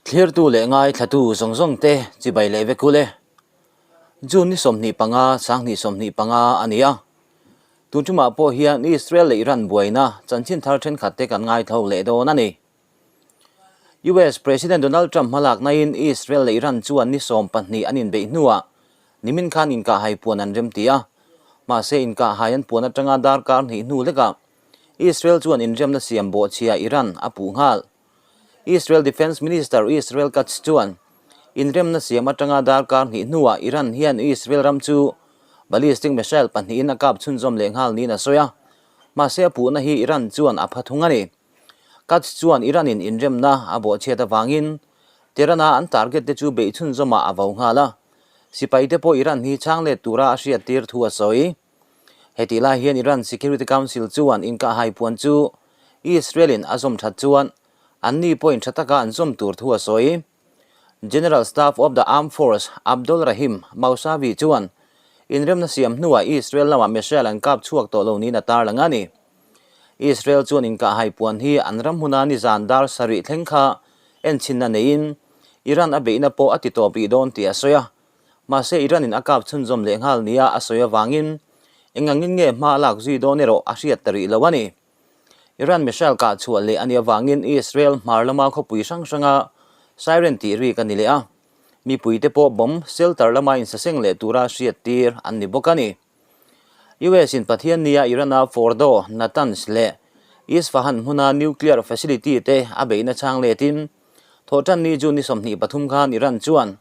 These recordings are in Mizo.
Thlirtu leh ngaithlatu zawng zawng te chibai leh vek ule. June ni 25, 2025 a ni a. Tun tumah pawh hian Israel leh Iran buaina chanchin thar thenkhat te kan ngaithlo leh dawn a ni. US President Donald Trump hmalaknain Israel leh Iran chuan ni 12 an inbeih hnuah nimin khan inkahhai puan an remti a. Mahse inkahhai an puan atanga darkar hnih hnu lekah Israel chuan inremna siam bawhchhia Iran a puh nghal. Israel Defence Minister Israel Katz chuan inremna siam atanga darkar hnih hnuah Iran hian Israel ram chu ballistic missile pahnihin a kap chhunzawm leh nghal niin a sawi a, mahse a puhna hi Iran chuan a pha thung a ni. Katz chuan Iran-in inremna a bawhchhiat avangin Tehran-a an target te chu beih chhunzawmah a vo nghal a, sipaite pawh Iran hi chhang let tura a hriattir thu a sawi. Hetih lai hian Iran Security Council chuan inkahhai puan chu Israel-in a zawm that chuan anni pawhin tha taka an zawm tur thu a sawi. General Staff of the Armed Force Abdolrahim Mousavi chuan inremna siam hnuah Israel lamah missile an kap chhuak tawh lo niin a tarlang a ni. Israel chuan inkahhai puan hi an ram huna nizan dar sarih thleng kha enchhinna neiin Iran a beihna pawh a ti tawp rih dawn tih a sawi a. Mahse Iran-in a kap chhunzawm leh nghal nia a sawi avangin engangin nge hma a lak zui dawn erawh a hriat ta rih lo a ni. Iran missile kah chhuah leh a nih avangin Israel hmar lama khawpui hrang hranga siren tih rik a ni leh a, mipuite pawh bomb shelter lama insaseng leh tura hriat tir an ni bawk a ni. US-in Pathian nia Iran-a Fordo, Natanz leh Isfahan hmuna nuclear facility te a beihna chhang letin Thawhtanni June ni 23 khan Iran chuan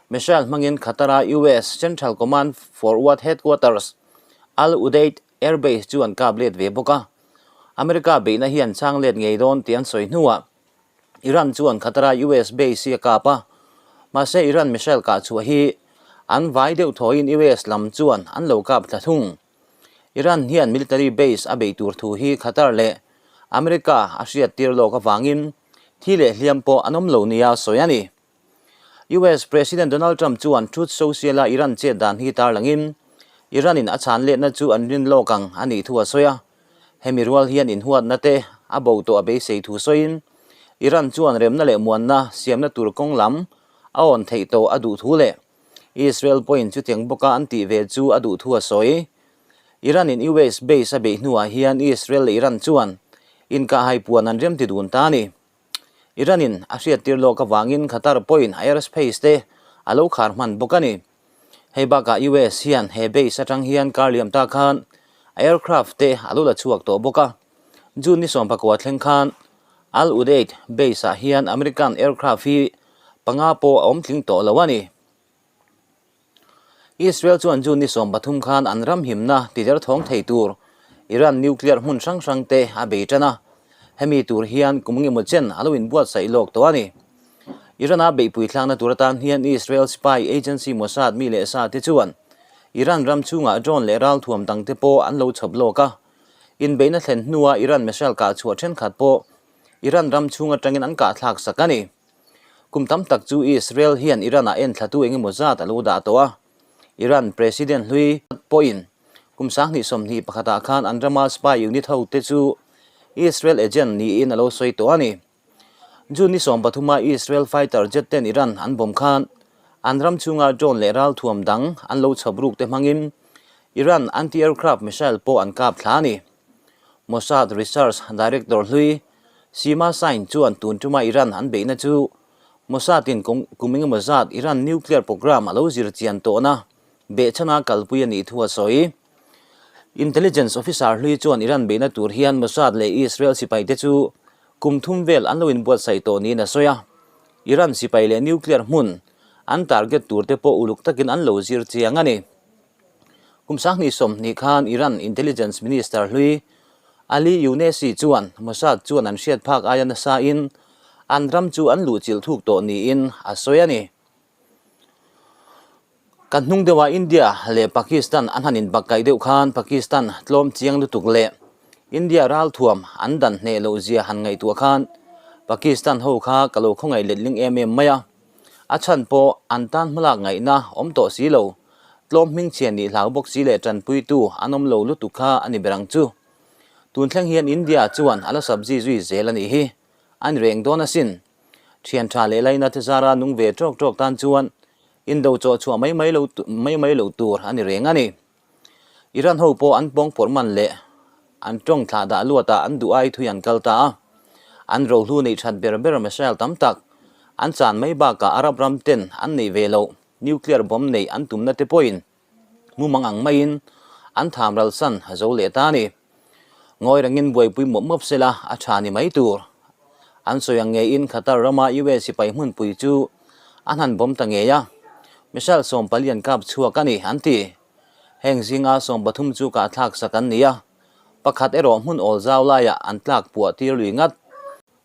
missile hmangin Qatar-a US Central Command Forward Headquarters, Al Udeid Air Base chu an kap let ve bawk a. America beihna hi an chhang let ngei dawn tih an sawi hnuah Iran chuan Qatar-a US base hi a kap a, mahse Iran missile kah chhuah hi an vai deuh thawiin US lam chuan an lo kap thla thung. Iran hian military base a beih tur thu hi Qatar leh America a hriat tir lawk avangin thi leh hliam pawh an awm lo nia sawi a ni. US President Donald Trump chuan Truth Social-a Iran chet dan hi tarlangin Iran-in a chhan letna chu an rin lawk ang a nih thu a sawi a. Hemi rual hian inhuatna te a bo tawh a beisei thu sawiin Iran chuan remna leh muanna siamna tur kawng lam a awn theih tawh a duh thu leh Israel pawhin chutiang bawka an tih ve chu a duh thu a sawi. Iran-in US base a beih hnuah hian Israel leh Iran chuan inkahhai puan an remti dun ta a ni. Iran-in a hriattir lawk avangin Qatar pawhin a airspace te a lo khar hman bawk a ni. Hei bakah US hian he base atang hian kar liam ta khan a aircraft te a lo la chhuak tawh bawk a. June ni 19 thleng khan Al Udeid base ah hian American aircraft hi panga pawh a awm tling tawh lo a ni. Israel chuan June ni 13 khan an ram himna tiderthawng thei tur Iran nuclear hmun hrang hrang te a bei tan a, hemi tur hian kum engemaw chen a lo inbuatsaih lawk tawh a ni. Iran-a beihpui thlakna tur atan hian Israel spy agency Mossad mi leh sa te chuan Iran ram chhungah drone leh ralthuam dang te pawh an lo chhawp lawk a. Inbeihna thlen hnua Iran missile kah chhuah thenkhat pawh Iran ram chhung atangin an kah thlak sak a ni. Kum tam tak chu Israel hian Iran-ah enthlatu eng emaw zat a lo dah tawh a. Iran President hlui pawhin kum 2021ah khan an rama spy unit hote chu Israel agent niin a lo sawi tawh a ni. June ni 13-a Israel fighter jet ten Iran an bomb khan an ram chhunga drone leh ralthuam dang an lo chhawp ruk te hmangin Iran anti-aircraft missile pawh an kap thla a ni. Mossad Research Director hlui Sima Sain chuan tun tuma Iran an beihna chu Mossad-in kum engemaw zat Iran nuclear program a lo zir chian tawhna behchhana kalpui a nih thu a sawi. Intelligence officer hlui chuan Iran beihna tur hian Mossad leh Israel sipaite chu kum thum vel an lo inbuatsaih tawh niin a sawi a. Iran sipai leh nuclear hmun an target turte pawh uluk takin an lo zir chiang a ni. Kum 2020 khan Iran Intelligence Minister hlui Ali Younesi chuan Mossad chuan an hriat phak aia nasain an ram chu an luhchilh thuk tawh niin a sawi a ni. Kan hnung deuhah India leh Pakistan an han inbakkaih deuh khan Pakistan tlawm chiang lutuk leh India ralthuam an dan hneh loh zia han ngaihtuah khan Pakistan ho kha ka lo khawngaih letling em em mai a. A chhan pawh an tan hmalak ngaihna awm tawh si lo, tlawm hmingchhia nih hlau bawk si leh tanpuitu an awm lo lutuk kha a ni ber ang chu. Tun thleng hian India chuan a la sabzi zui zel a nih hi. A ni reng dawn asin. Thian tha leh laina te zara nung ve tawk tawk tan chuan indo chawh chhuah mai mai lo mai mai loh tur a ni reng a ni. Iran ho pawh an pawng pawrh man leh an tawng thlah dah luatah an duh ai thui an kal ta a. An rohlu neih that ber ber missile tam tak an chan mai bakah Arab ram ten an neih ve loh nuclear bomb neih an tumna te pawhin mumang ang maiin an tham ralsan zo leh ta a ni. Ngawi rengin buaipui mawp mawp sela a tha ni mai tur. An sawi ang ngeiin Qatar rama US sipai hmunpui chu an han bawm ta ngei a, missile 14 an kap chhuak a ni an ti. Heng zinga 13 chu kahthlak sak an ni a, pakhat erawh hmun awl zau laiah an tlak puah tir lui ngat.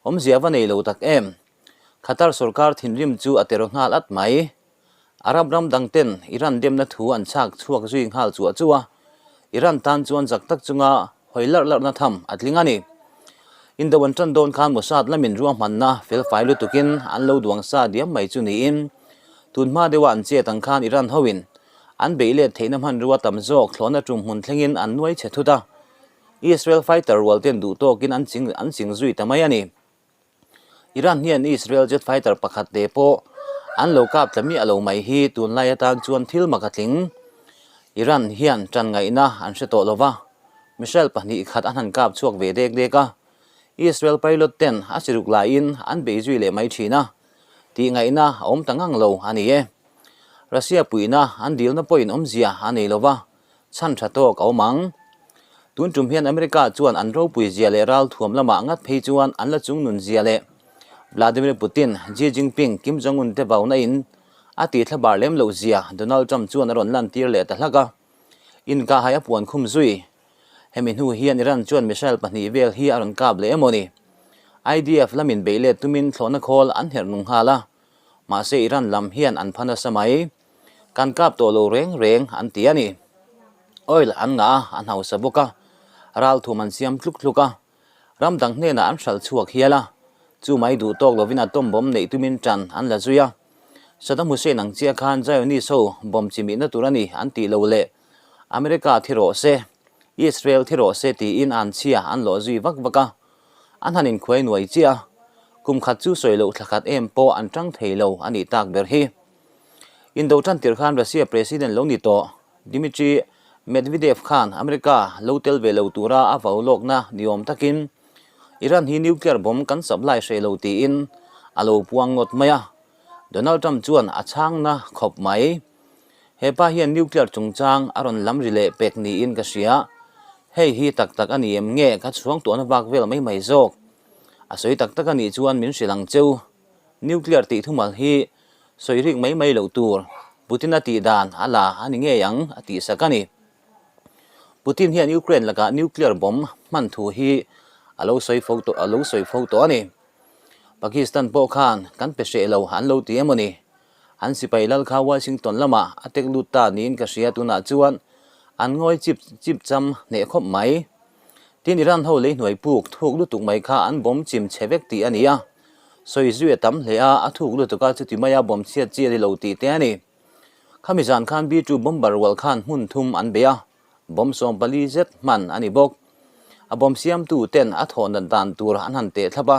Awmzia va nei lo tak em? Qatar sorkar thinrim chu a ter nghal at mai. Arab ram dang ten Iran demna thu an chhak chhuak zui nghal chuah chuah a, Iran tan chuan zak tak chunga hawi larh larhna tham a tling a ni. Indo an tan dawn khan Mossad lamin ruahmanna felfai lutukin an lo duang sa diam mai chu niin, tun hma deuha an chet ang khan Iran hoin an beih let theihna hmanrua tam zawk thlawhna tum hmun thlengin an nuai chhe thut a, Israel fighter rual ten duh tawkin an ching an ching zui ta mai a ni. Iran hian Israel jet fighter pakhat te pawh an lo kap tla miah lo mai hi tunlai atan chuan thil mak a tling. Iran hian tan ngaihna an hre tawh lova, missile pahnih khat an han kap chhuak ve dek dek a, Israel pilot ten a siruk laiin an bei zui leh mai thin a, tih ngaihna a awm ta ngang lo a ni e. Russia puihna an dilna pawhin awmzia a nei lova, Chhan tha tawk a awm ang. Tun tum hian America chuan an ropui zia leh ralthuam lamah ngat phei chuan an la chungnun zia leh Vladimir Putin, Xi Jinping, Kim Jong Un te vauna in a tih thlabar lem loh zia Donald Trump chuan a rawn lantir leh ta hlak a. Inkahhai a puan khum zui. Hemi hnu hian Iran chuan missile pahnih vel hi a rawn kap leh emaw ni. IDF lamin beih let tumin thlawhna khawl an herh nung nghal a. Mahse Iran lam hian an pha nasa mai. Kan kap tawh lo reng reng an ti a ni. Oil an ngah a, an hausa bawk a, ralthum an siam tluk tluk a, ram dang hnenah an hralh chhuak hial a, chu mai duh tawk lovin atom bomb neih tumin tan an la zui a. Saddam Hussein ang chiah khan Zionist ho bomb chi mihna tur a ni an tih lo leh America thi rawh se, Israel thi rawh se tiin an chhia an lawh zui vak vak a, an han inkhuai nuai chiah a, kum khat chu sawi loh thla khat em pawh an tang thei lo a nih tak ber hi. Indo tan tir khan Russia President lo ni tawh Dmitry Medvedev khan America lo tel ve lo tura a vau lawkna ni awm takin Iran hi nuclear bomb kan supply hreh lo tiin a lo puang ngawt mai a, Donald Trump chuan a chhangna khawp mai. He pa hian nuclear chungchang a rawn lam ri leh pek niin ka hria. Hei hi tak tak a ni em nge ka chhuang tuahna vak vel mai mai zawk. A sawi tak tak a nih chuan min hrilh ang cheu. Nuclear tih thumal hi sawi rik mai mai loh tur Putin-a tih dan a la a ni ngei ang a tih sak a ni. Putin hian Ukraine lakah nuclear bomb hman thu hi a lo sawi fo tawh a lo sawi fo tawh a ni. Pakistan pawh khan kan pe hreh lo an lo ti emaw ni? An sipai lal kha Washington lamah a tek lut ta niin ka hria tunah chuan an ngawi chip chip cham hneh khawp mai. Tin Iran ho lei hnuai puk thuk lutuk mai kha an bomb chim chhe vek tih a ni a. Sawi zui a tam hle a, a thuk lutuk a chuti maia bomb chhiat chi a ni lo tih te a ni. Khami zan khan B-2 bomber rual khan hmun thum an bei a, bomb 14 zet hman a ni bawk. A bomb siamtu ten a thawh nat dan tur an han teh thlap a,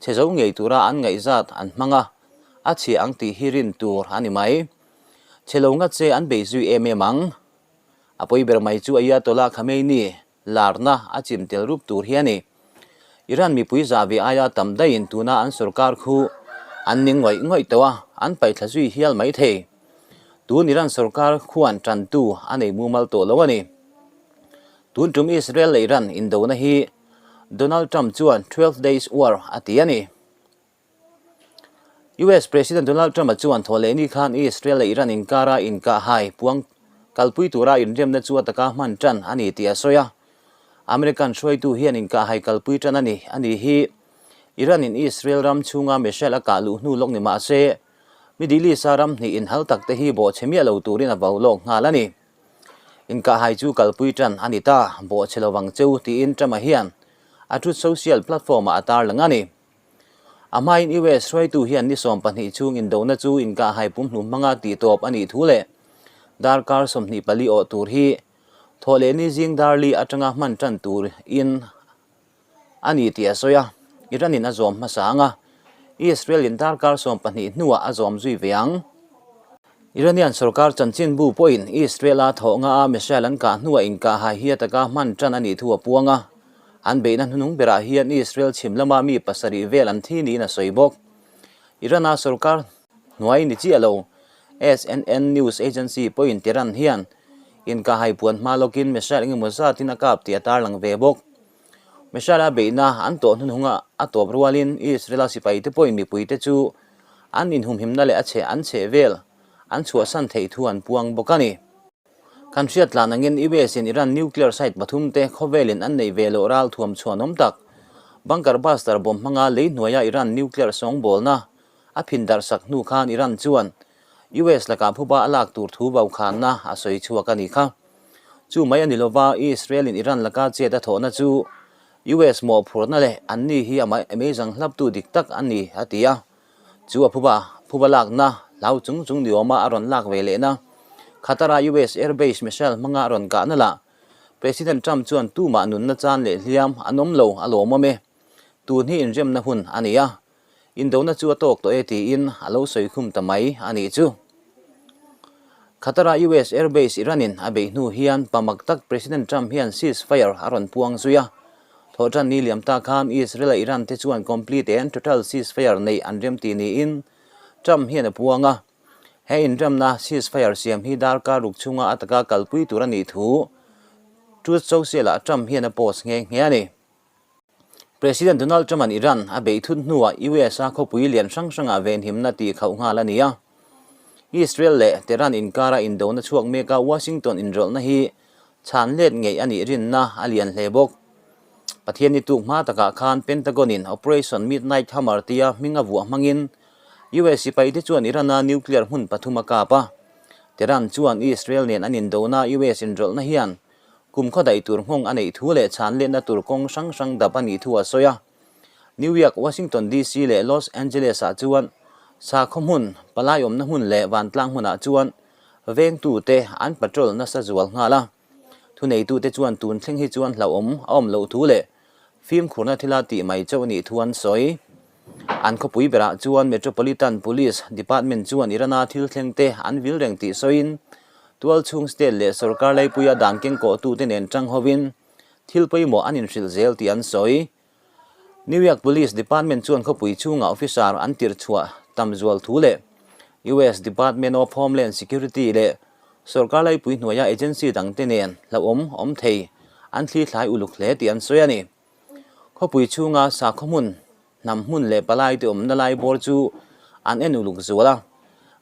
chhe zo ngei tura an ngaihzat an hmang a, a chhia ang tih hi rin tur a ni mai. Chhe lo ngat se an bei zui em em ang. A pawi ber mai chu Ayatollah Khamenei larna a chim tel rup tur hi a ni. Iran mipui zah ve aia tam daihin tuna an sorkar khu an ni ngawih ngawih tawh a, an paihthla zui hial mai thei. Tun Iran sorkar khuan tantu a nei mumal tawh lo a ni. Tun tum Israel leh Iran indona hi Donald Trump chuan 12 days war a ti a ni. US President Donald Trump-a chuan thawhlehni khan Israel leh Iran inkara inkahhai puang kalpui tura inremna chu a taka hman tan a ni tih a sawi a. American hruaitu hian inkahhai kalpui tan a ni a ni hi Iran-in Israel ram chhunga missile a kah luh hnu lawk ni mah se, Middle East-a ram hnih inhal tak te hi bawhchhe miah lo turin a vau lawk nghal a ni. Inkahhai chu kalpui tan a ni ta, bawhchhe lovang cheu tiin Trump-a hian a Truth Social platform-ah a tarlang a ni. A hmain US hruaitu hian ni 12 chhung indona chu inkahhai pumhlum hmanga tihtawp a nih thu leh darkar 24 awh tur hi thawh leh ni zing dar li atanga hman tan tur in a ni tih a sawi a, Iran in a zawm hmasa ang a. Israel-in darkar 12 hnuah a zawm zui ve ang. Iranian sorkar chanchinbu pawhin Israel-a thawh nga a missile an kah hnuah inkahhai hi a taka hman tan a nih thu a puang a. An beihna hnuhnung berah hian Israel chhim lama mi pasarih vel an thi niin a sawi bawk. Iran-a sorkar hnuai ni chiah lo SNN news agency pawhin Tehran hian inkahhai puan hma lawkin missile engemaw zatin a kap tih a tarlang ve bawk. Missile-a beihna an tawh hnuhnunga a tawp rualin Israel-a sipaite pawhin mipuite chu an inhumhimna leh a chhe an chheh vel an chhuahsan theih thu an puang bawk a ni. Kan hriat tlan angin US-in Iran nuclear site pathumte khawvelin an neih ve loh ral thuam chhuanawm tak bunker buster bomb hmanga lei hnuaia Iran nuclear sawngbawlna a phin darh sak hnu khan Iran chuan US lakah phuba a lak tur thu vaukhanna a sawi chhuak a ni kha. Chu mai a ni lova, Israel-in Iran laka chet a thawhna chu US mawhphurhna leh anni hi a meizang hlaptu dik tak a ni, a ti a. Chu a phuba phuba lakna hlau chung chung ni awma a rawn lak ve lehna Qatar-a US Air Base missile hmanga a rawn kahna lah President Trump chuan tumah nunna chan leh hliam an awm lo a lawmawm e. Tun hi inremna hun a ni a. Indona chu a tawk tawh e tiin a lo sawi khum ta mai a nih chu. Qatar-a US Air Base Iran-in a beih hnu hian pamak tak President Trump hian ceasefire a rawn puang zui a. Thawhtan ni liam ta khan Israel leh Iran te chuan complete and total ceasefire neih an remti niin Trump hian a puang a. He inremna ceasefire siam hi darkar ruk chhunga a taka kalpui tur a nih thu Truth Social-ah Trump hian a post nghe nghe a ni. President Donald Trump-a'n Iran a beih thut hnuah US-a khawpui lian hrang hrangah venhimna tih khauh nghal a ni a. Israel leh Tehran inkara indona chhuak meka Washington inrawlhna hi chhan let ngeih a nih rinna a lian hle bawk. Pathianni tuk hma takah khan Pentagon-in Operation Midnight Hammer tia hming a vuah hmangin US sipaite chuan Iran-a nuclear hmun pathum a kap a. Tehran chuan Israel nen an indona US inrawlhna hian Kum khaw daih tur nghawng a neih thu leh chhan letna tur kawng hrang hrang dap a nih thu a sawi a. New York, Washington DC leh Los Angeles ah chuan sakhaw hmun, palai awmna hmun leh vantlang hmunah chuan vengtute an patrol nasa zual nghal a. Thuneitute chuan tun thleng hi chuan hlauhawm a awm loh thu leh fimkhurna thila tih mai chauh nih thu an sawi. An khawpui berah chuan Metropolitan Police Department chuan Iran-a thil thlengte an vil reng tih sawiin, tualchhung state leh sorkar laipuia dan kengkawhtute nen tang hovin thil pawimawh an inhrilh zel tih an sawi. New York Police Department chuan khawpui chhungah officer an tirh chhuah tam zual thu leh US Department of Homeland Security leh sorkar laipui hnuaia agency dangte nen hlauhawm awm thei an thli thlai uluk hle tih an sawi a ni. Khawpui chhunga sakhaw hmun, hnam hmun leh palai te awmna lai bawr chu an en uluk zual a.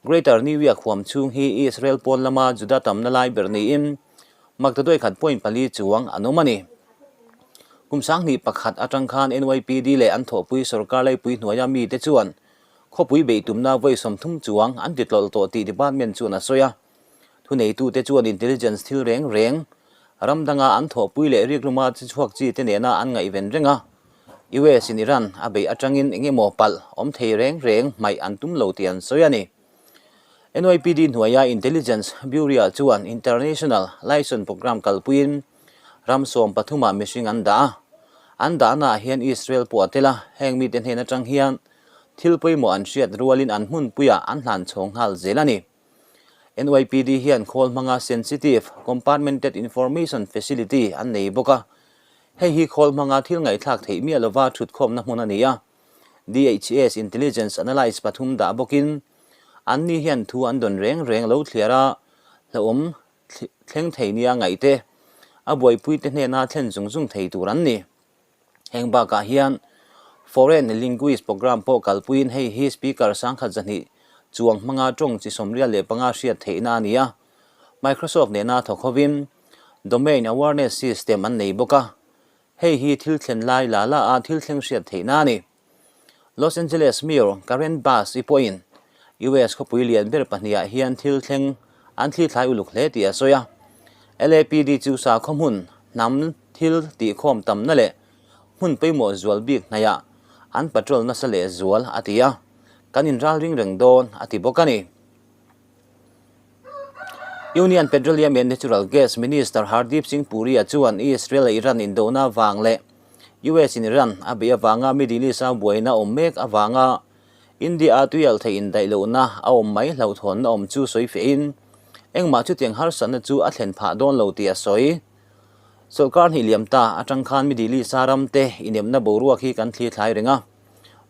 Greater New York huam chhung hi Israel pawn lama Juda tamna lai ber niin maktaduai khat point pali chuang an awm a ni. Kum 2001 atang khan NYPD leh an thawhpui sorkar laipui hnuaia mite chuan khawpui beihtumna vawi 30 chuang an ti tlawlh tawh tih department chuan a sawi a. Thuneitute chuan intelligence thil reng reng ram danga an thawhpui leh rikruma chi chhuak chi te nena an ngaihven reng a, US in Iran a beih atangin eng emaw palh awm thei reng reng hmaih an tum lo tih an sawi a ni. NYPD hnuaia Intelligence Bureau chuan International Liaison Programme kalpuiin ram 13 ah mihring an dah a, an dahnaah hian Israel pawh a tel a, heng mite hnen atang hian thil pawimawh an hriat rualin an hmunpuiah an hlan chhawng nghal zel a ni. NYPD hian khawl hmanga sensitive compartmented information facility an nei bawk a, hei hi khawl hmanga thil ngaihthlak theih miah lova thutkhawmna hmun a ni a. DHS Intelligence Analyst pathum dah bawkin anni hian thu an dawn reng reng lo thliar a, hlauhawm thleng thei nia ngaihte a buaipuite hnena thlen zung zung thei tur an ni. Heng bakah hian Foreign Linguist Programme pawh kalpuiin hei hi Speaker 1200 chuang hmanga tawng chi 95 hriat theihna a ni a. Microsoft nena thawk hovin Domain Awareness System an nei bawk a, hei hi thil thlen lai la la a thil thleng hriat theihna a ni. Los Angeles Mayor Karen Bass i pawhin US khawpui lian ber pahnihah hian thil thleng an thli thlai uluk hle tih a sawi a. LAPD chu sakhaw hmun, hnam thil tihkhawm tamna leh hmun pawimawh zual bik hnaihah an patrol nasa leh zual a ti a, kan inralring reng dawn a ti bawk a ni. Union Petroleum and Natural Gas Minister Hardeep Singh Puri-a chuan Israel leh Iran indona vang leh US in Iran a beih avanga Middle East-a buaina awm mek avanga India-a tuialthei indaih lohna a awm mai hlauhthawnna awm chu sawi fehin, engmah chutiang harsatna chu a thlen phah dawn lo tih a sawi. Sawrkar hnih liam ta atang khan Middle East-a ramte inemna boruak hi kan thli thlai reng a.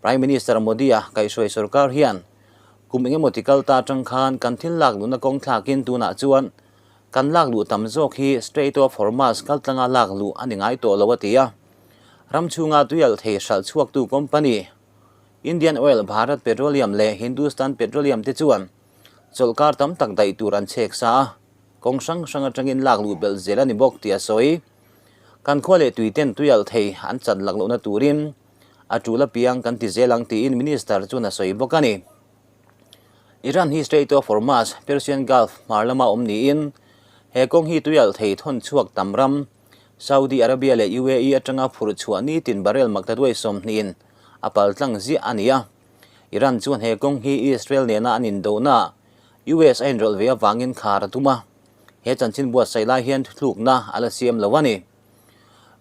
Prime Minister Modi-a kaihhruai sawrkar hian kum engemaw ti kal ta atang khan kan thil lak luhna kawng thlakin tunah chuan kan lak luh tam zawk hi Strait of Hormuz kaltlanga lak luh a ni ngai tawh lo a ti a. Ram chhunga tuialhthei hralh chhuaktu company Indian Oil, Bharat Petroleum leh Hindustan Petroleum te chuan chawlhkar tam tak daih tur an chhek sa a, kawng hrang hrang atangin lak luh belh zel a ni bawk tih a sawi. Kan khua leh tui ten tuialh thei an chat lak lohna turin a tul apiang kan ti zel ang tiin Minister chuan a sawi bawk a ni. Iran hi Strait of Hormuz, Persian Gulf hmar lama awm niin he kawng hi tuialh thei thawn chhuak tam ram Saudi Arabia leh UAE atanga phurh chhuah nitin barrel maktaduai 20 in a pal tlang ziah a ni a. Iran chuan he kawng hi Israel nena an indohna US a inrawlh ve avangin khar a tum a. He chanchin buatsaih lai hian thuthlukna a la siam lo a ni.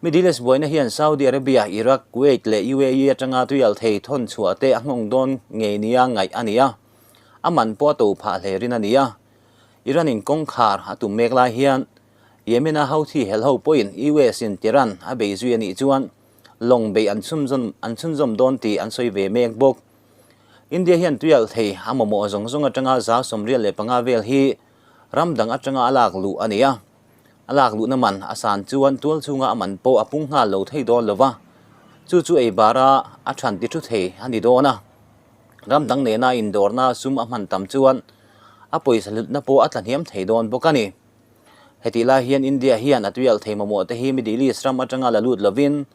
Middle East buaina hian Saudi Arabia, Iraq, Kuwait leh UAE atanga tuialthei thawn chhuah te a nghawng dawn ngei nia ngaih a ni a. A man pawh a to phah hle rin a ni a. Iran in kawngkhar a tum mek lai hian Yemen-a Houthi helho pawhin US-in Tehran a bei zui a nih chuan lawng beih an chhunzawm dawn tih an sawi ve mek bawk. India hian tuialh thei a mamawh zawng zawng atanga 95 vel hi ram dang atanga a lak luh a ni a. A lak luhna man a san chuan tual chhunga a man pawh a pung nghal lo thei dawn lo va, chu chu ei bara a than ti thu thei a ni dawn a. Ram dang nena indawrna sum a hman tam chuan a pawisa hlutna pawh a tlahniam thei dawn bawk a ni. Hetih lai hian India hian a tuialh thei mamawh te hi Middle East ram atanga la lut lovin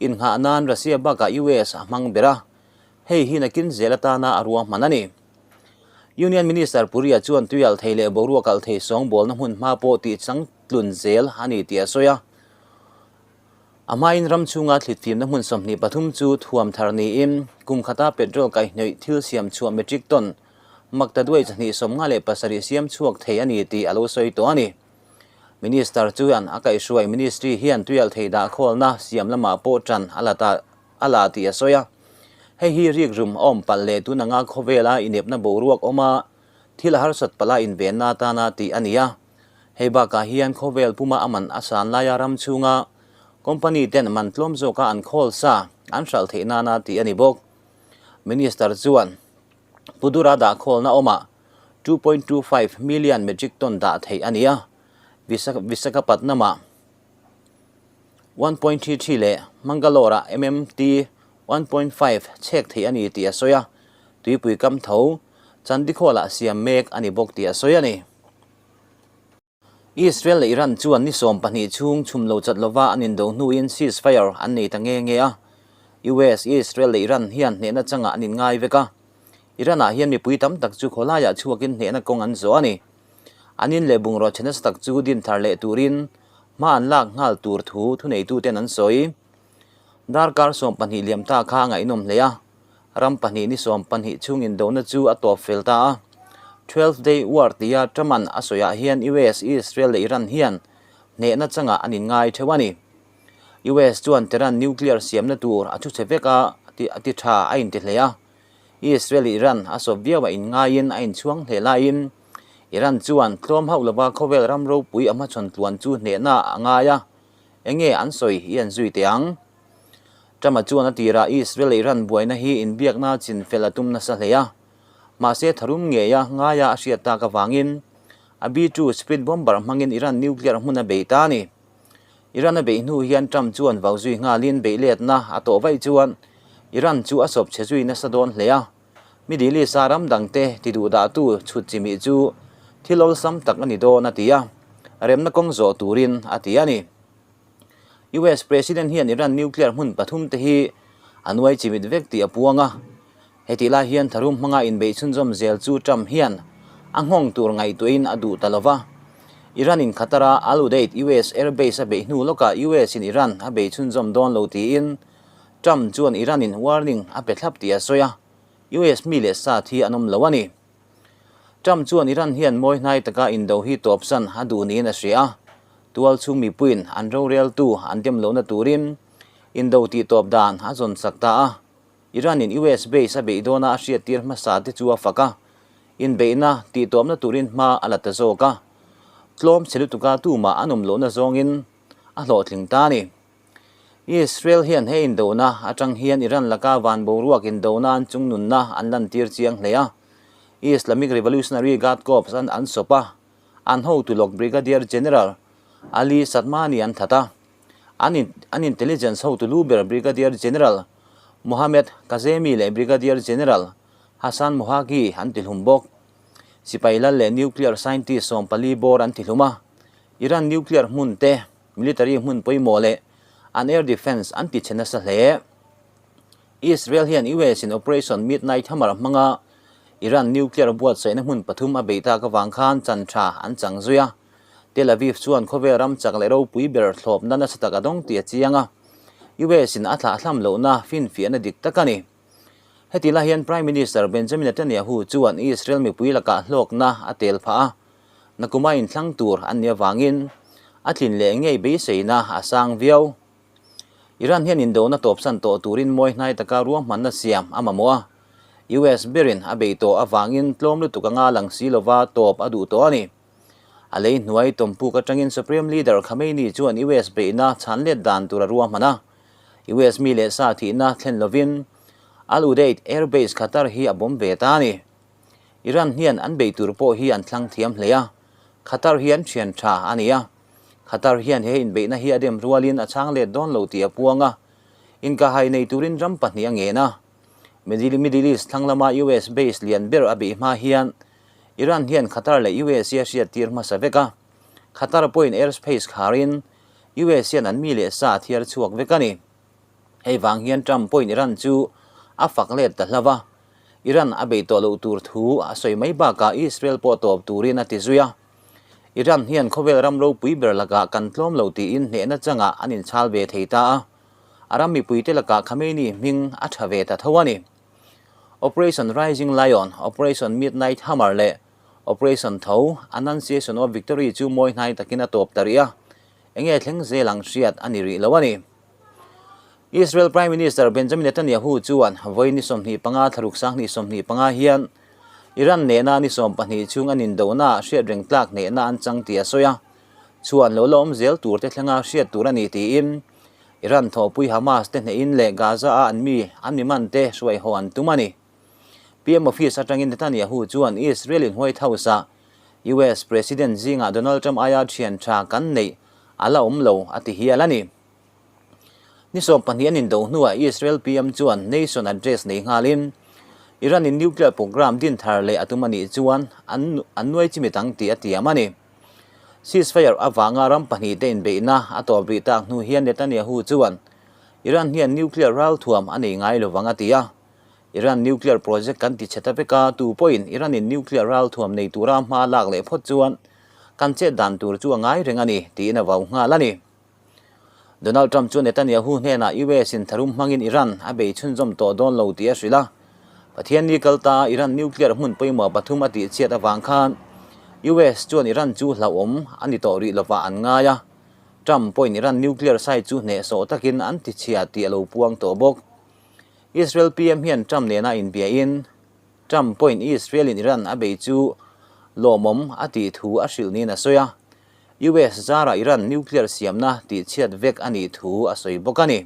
innghah nan Russia bakah US a hmang ber a, hei hi nakin zel atana a ruahman a ni. Union Minister Puri-a chuan tuialh thei leh boruak alh thei sawngbawlna hmun hma pawh tih changtlun zel a ni tih a sawi a. A hmain ram chhunga thlitfimna hmun 23 chu thuam thar niin kum khata petrol kaihhnawih thil siam chhuah metric ton maktaduai 257 siam chhuak thei a ni tih a lo sawi tawh a ni. Minister chuan a kaihhruai ministry hian tuialhthei dahkhawlna siam lamah pawh tan a la ta a la tih a sawi a. Hei hi rikrum a awm palh leh tun anga khawvela inepna boruak awma thil a harsat palh a invenna atana tih a ni a. Hei bakah hian khawvel puma a man a san laia ram chhunga company ten man tlawm zawka an khawl sa an hralh theih nana tih a ni bawk. Minister chuan Pudura dahkhawlna awmah 2.25 million metric ton dah theih a ni a, Visakhapatnam-ah 1.33 leh Mangalore-ah MMT 1.5 chhek theih a ni tih a sawi a, tuipui kam tho Chandikhawlah siam mek a ni bawk tih a sawi a ni. Israel leh Iran chuan ni 12 chhung chhum lo chat lova an indo hnuin ceasefire an nei ta nge nge a. US, Israel leh Iran hian hnehna changah an inngai vek a. Iran-ah hian mipui tam tak chu khawlaiah chhuakin hnehna kawng an zawh a ni. An in leh bungraw chhe nasa tak chu din thar leh turin hma an lak nghal tur thu thuneituten an sawi. Darkar 12 liam ta kha a ngaihnawm hle a. Ram pahnih ni 12 chhung indona chu a tawp fel ta a. Twelve Day War tia Truman a sawiah hian US, Israel leh Iran hian hnehna changah an inngai theuh a ni. US chuan Tehran nuclear siamna tur a thu chhe vek a a ti tha a inti hle a. Israel leh Iran a sawp viau a inngaiin a inchhuang hle laiin Iran chuan tlawm hauh lova khawvel ram ropui a hmachhawn tluan chu hnehna a ngai a, enge an sawi i an zui teh ang? Trump-a chuan a tirah Israel leh Iran buaina hi inbiakna chin fel a tum nasa hle a, mahse tharum ngeia ngaia a hriat tak avangin a B-2 Spirit bomber hmangin Iran nuclear hmun a bei ta a ni. Iran a beih hnu hian Trump chuan vau zui nghalin beih letna a tawh vaih chuan Iran chu a sawp chhe zui nasa dawn hle a, Middle East-a ram dangte ti duhdahtu chhut chimih chu thil awlsam tak a ni dawn a ti a, remna kawng zawh turin a ti a ni. US President hian Iran nuclear hmun pathum te hi a nuai chimit vek tih a puang a. Hetih lai hian tharum hmanga inbeih chhunzawm zel chu Trump hian a nghawng tur ngaihtuahin a duh ta lo va. Iran in Qatar-a Al Udeid US Air Base a beih hnu lawkah US in Iran a bei chhunzawm dawn lo tiin Trump chuan Iran in warning a pe thlap tih a sawi a, US mi leh sa thi an awm lo a ni. Trump chuan Iran hian mawi hnai taka indo hi tawpsan a duh niin a hria a, tual chhung mipuiin an roreltu an dem lohna turin indo tih tawp dan a zawn sak ta a. Iran-in US base a beih dawna a hriattir hmasa te chu a fak a, inbeihna tihtawpna turin hma a la ta zawk a. Tlawm chhe lutuka tumah an awm lohna zawngin a hlawhtling ta a ni. Israel hian he indona atang hian Iran laka van boruak indona an chungnunna an lantir chiang hle a. Islamic Revolutionary Guard Corps an an sawp a, an hotu lawk Brigadier General Ali Shadmani an that a. An an intelligence hotu lu ber Brigadier General Mohammed Kazemi leh Brigadier General Hassan Mohaghi an tihlum bawk. Sipai lal leh nuclear scientist 14 bawr an tihlum a, Iran nuclear hmun te, military hmun pawimawh leh an air defence an ti chhe nasa hle. Israel hian US in Operation Midnight Hammer hmanga Iran nuclear buatsaihna hmun pathum a beih tak avang khan chan tha an chang zui a. Tel Aviv chuan khawvel ram chak leh ropui ber thlawpna nasa tak a dawng tih a chiang a, US in a thlahthlam lohna finfiahna dik tak a ni. Heti lai hian Prime Minister Benjamin Netanyahu chuan Israel mipui lakah hlawkna a tel phah a, nakuma inthlang tur an nih avangin a tlin leh ngei beiseina a sang viau. Iran hian indona tawpsan tawh turin mawi hnai taka ruahmanna siam a mamawh a, US berin a bei tawh avangin tlawm lutuk anga lang si lova tawp a duh tawh a ni. A lei hnuai tawmpuk atangin Supreme Leader Khamenei chuan US beihna chhan let dan tur a ruahman a, US mi leh sa thihna thlen lovin Al Udeid Air Base Qatar hi a bawm ve ta a ni. Iran hian an bei tur pawh hi an thlang thiam hle a, Qatar hi an thian tha a ni a. Qatar hian he inbeihna hi a dem rualin a chhang let dawn lo tih a puang a, inkahhai nei turin ram pahnih a ngen a. Middle East thlang lama US base lian ber a beih hma hian Iran hian Qatar leh US hi a hriattir hmasa vek a, Qatar pawhin airspace kharin US hian an mi leh sa a thiar chhuak vek a ni. Hei vang hian Trump pawhin Iran chu a fak let ta hlauh a, Iran a bei tawh loh tur thu a sawi mai bakah Israel pawh tawp turin a ti zui a. Iran hian khawvel ram ropui ber lakah kan tlawm lo tiin hnehna changah an inchhal ve thei ta a, a ram mipuite lakah Khamenei hming a tha ve ta tho a ni. Operation Rising Lion, Operation Midnight Hammer leh Operation Tho, Annunciation of Victory chu mawi hnai takin a tawp ta rih a, enge thleng zel ang hriat a ni rih lo a ni. Israel Prime Minister Benjamin Netanyahu chuan vawi ni 25 thlaruk 2025 hian Iran nena ni 12 chhung an indohnaah hriat reng tlak hnehna an chang tih a sawi a, chhuan lo la awm zel tur te thlenga hriat tur a ni tiin Iran thawhpui Hamas te hnehin leh Gaza-a an mi an mi man te hruaihaw an tum a ni. PM Office atangin Netanyahu chuan Israel-in White House-ah US President zingah Donald Trump aia thian tha kan neih a la awm lo a ti hial a ni. Ni 12 an indo hnuah Israel PM chuan Nation Address nei nghalin Iran-in nuclear program din thar leh a tum a nih chuan an an nuai chimit ang tih a tiam a ni. Ceasefire avanga ram pahnihte inbeihna a tawp rih tak hnu hian Netanyahu chuan Iran hian nuclear ralthuam a nei ngai lovang a ti a. Iran nuclear project kan ti chhe ta vek a, tu pawhin Iran-in nuclear ralthuam nei tura hma lak leh phawt chuan kan chet dan tur chu a ngai reng a ni, tiin a vau nghal a ni. Donald Trump chu Netanyahu hnenah US-in tharum hmangin Iran a bei chhunzawm tawh dawn lo tih a hrilh a. Pathianni kal ta Iran nuclear hmun pawimawh pathum a tihchhiat avang khan US chuan Iran chu hlauhawm a ni tawh rih lovah an ngai a. Trump pawhin Iran nuclear site chu hnehsawh takin an tichhia tih a lo puang tawh bawk. Israel PM hian Trump nena inbiain Trump pawhin Israel-in Iran a bei chu lawmawm a tih thu a hrilh niin a sawi a. US zarah Iran nuclear siamna tihchhiat vek a nih thu a sawi bawk a ni.